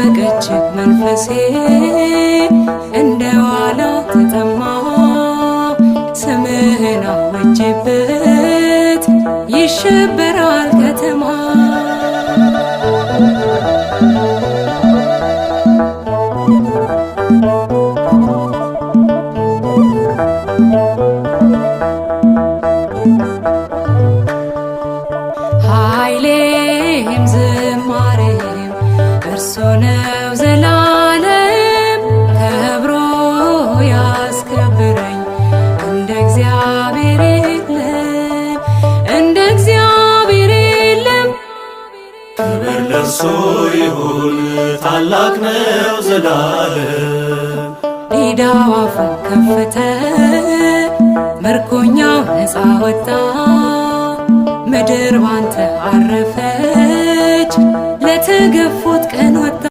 ናፈቀች መንፈሴ፣ እንደ ዋላ ተጠማ። ስምህን አውጄበት ይሸበራል ከተማ። ኃይሌም ዝማሬም እርሱ ነው ዘላለም፣ ከብሮ ያስከብረኝ እንደ እግዚአብሔር የለም፣ እንደ እግዚአብሔር የለም። ክብር ለእርሱ ይሁን፣ ታላቅ ነው ዘላለም። ዲዳው አፉን ከፈተ፣ ምርኮኛው ነፃ ወጣ፣ ምድር ባንተ አረፈች ለተገፉት